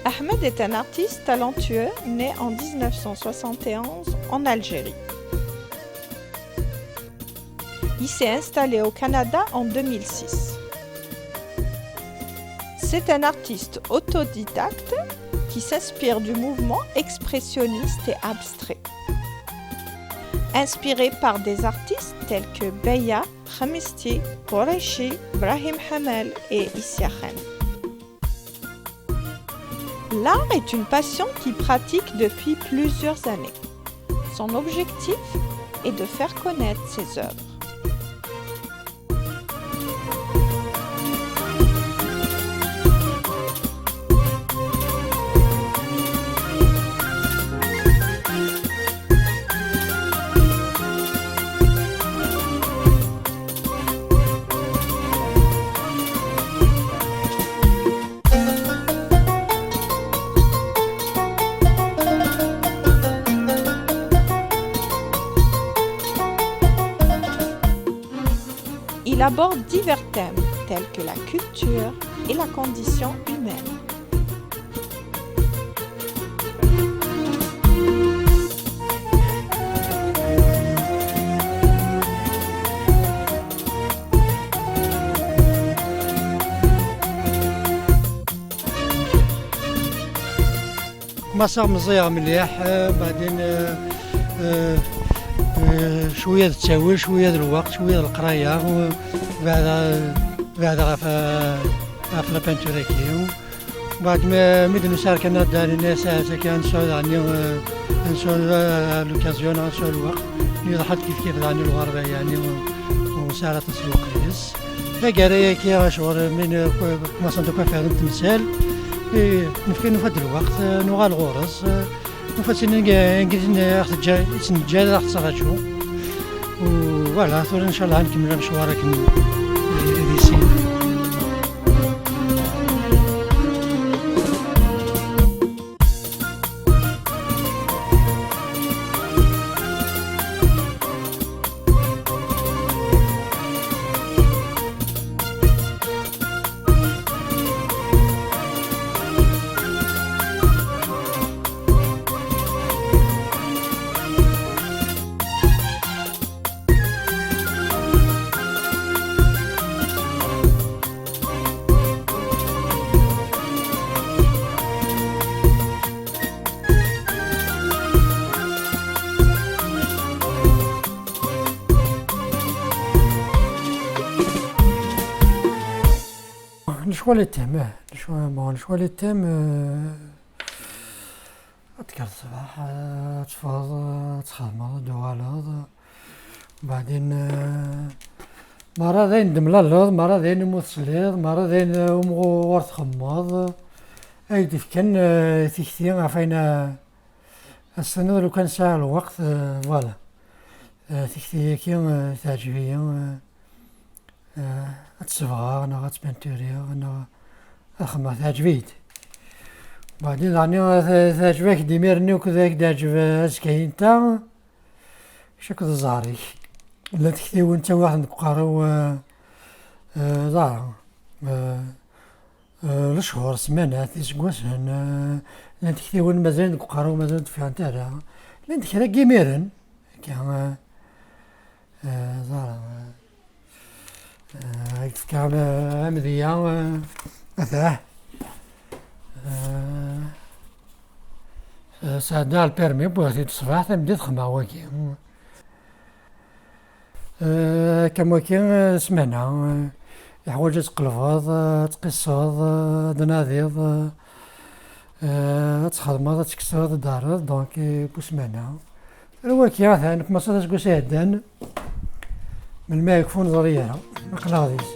Ahmed est un artiste talentueux né en 1971 en Algérie. Il s'est installé au Canada en 2006. C'est un artiste autodidacte qui s'inspire du mouvement expressionniste et abstrait. Inspiré par des artistes tels que Beya, Khemisti, Qureshi, Brahim Hamel et Issiakhem. L'art est une passion qu'il pratique depuis plusieurs années. Son objectif est de faire connaître ses œuvres. Il aborde divers thèmes tels que la culture et la condition humaine. مسار مزيان مليح بعدين شوية التساوي شوية الوقت شوية القراية بعد غاف la peinture كي بعد ما ميد نسار كان دار الناس كان نسول يعني نسول l'occasion نسول الوقت يضحك كيف كيف يعني الغربة يعني وسارة تسوق ليس فكرة كي شغل من مثلا دوكا فيها التمثال نفكر نفد الوقت نوغال غورس نفد نجي راح تصغاتشو voilà ثور ان شاء الله نكمل مشوارك دي. نشوى les thèmes نشوى bon نشوى les thèmes تكر الصباح تفوض تخدمض دوالض بعدين مرة ذين دملالض مرة ذين موتصليض مرة ذين غور تخمض أي دفكن تيكتي غفاين السنة لو كان ساعة الوقت voilà تيكتي كي تعجبني تصبغ انا غتبنتوري انا خدمة تعجبيت بعدين يعني تعجبك ديميرني وكذا تعجب ازكي انت شكل الزهري لا تكتي وانت واحد نقراو زهرة الشهور سمانات يسقوسن لا تكتي وين مازال نقراو مازال تفهم تاع لا تكرا كيميرن كان زهرة تفكر أمذية أثاه سعدا ال permis بوغتي الصباح تمدي تخمع واكي كم واكي سمانة يحوج تقلبض تقصض تناديض تخدمض تكسرض دارض donc بوسمانة الواكي مثلا كما صدق سيدان من ما يكفون ضريرة مقلاضيس.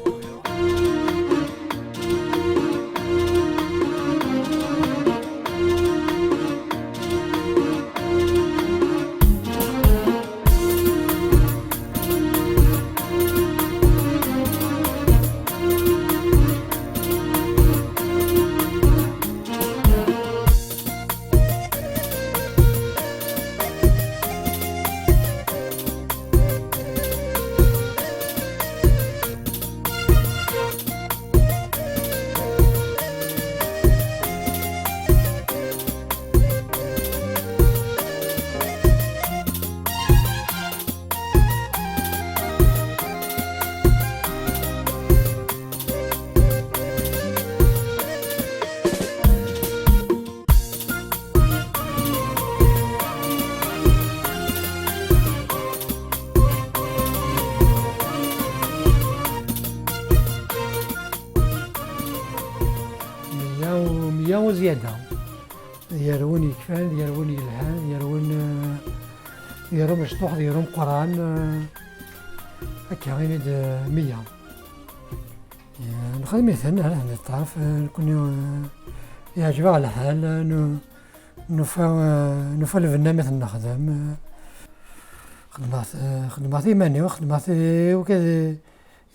وزيادة ديال يكفان ديال يلهان ديال ديال مشطوح ديال قران هكا غير 100 نخدم مثلا الطرف نكون يعجبها على الحال نوفا الفنا مثل نخدم خدمت إيماني وخدمت وكذا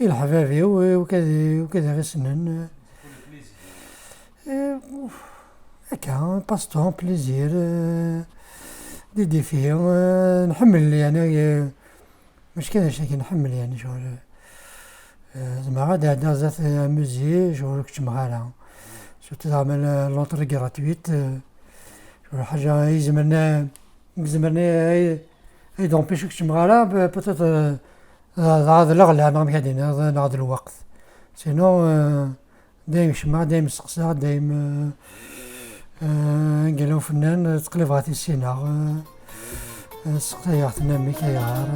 الحبابي وكذا وكذا غير سنن هكا passe-temps, plaisir, des défis نحمل يعني مش كذا شي نحمل يعني شغل زعما غادي عندنا زات musée شغل كتشمغالا surtout زعما l'entrée gratuite شغل حاجة يزمرنا يزمرنا اي d'empêcher كتشمغالا peut-être هذا الغلا نعم كادين هذا الوقت sinon دايم شما دايم سقسا دايم قالوا فنان تقلب غاتي السينا سقسا يغتنا مي كيغار.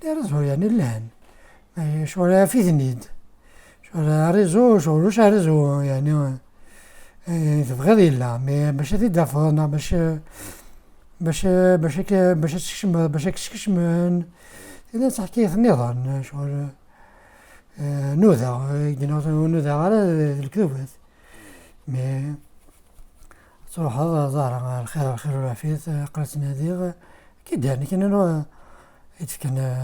Les réseaux يعني لهن شغل في ذنيد شغل réseau شغل واش réseau يعني تبغي يلا mais باش تدافع باش باش باش باش تكشم باش تكشم إذا تحكي النظام شغل نوذا نوذا على الكذوبات mais تروح ظهر الخير الخير والعافية قرات نادي كي دار كاين يتفكن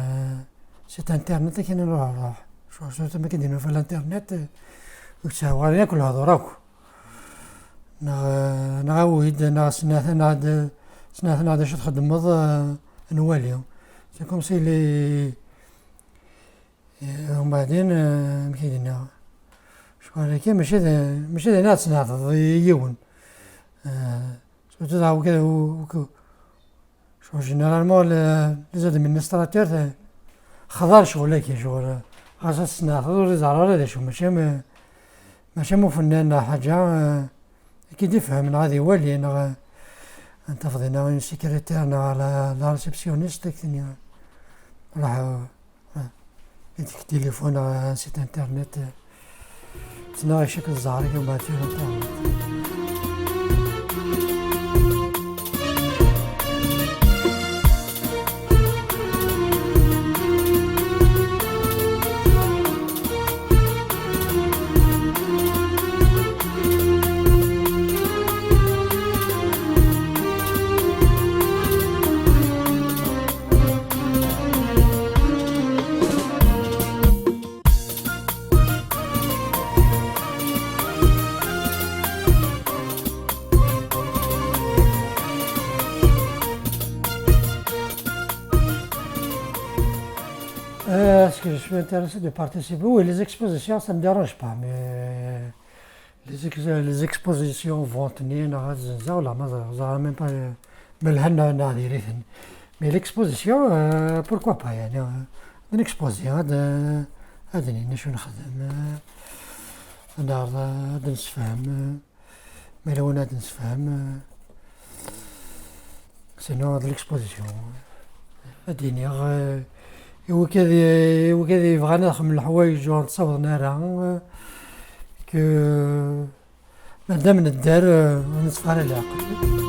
site internet كاين نروح نروح شو تما كيديرو في الانترنت وتساوى ياكل الهضور نعاود نا سنة سنة شو تخدمض نوالي c'est comme si les ومن بعدين كيدينا شغل كي ماشي ماشي ناس نعطي يون surtout كذا شغل généralement les administrateurs خضر شغل كي شغل غاس السنة ولا زعرا هذا شو ماشي ماشي مو فنان حاجة كي يفهم غادي يولي انت فضينا une secrétaire la réceptionniste راح يديك التليفون site internet تسنى شكل الزهري ومن بعد انترنت. Est-ce que je suis intéressé de participer? Oui, les expositions, ça ne me dérange pas, mais les expositions vont tenir, même pas, mais l'exposition, pourquoi pas يعني نكسبوزي هذا هذا شو نخدم هذا نسفهم ما لو نسفهم sinon هاد l'exposition هاديني وكذا وكذا يبغى نخدم الحوايج ونتصور نارا que مادام ندار نصفى على العقل.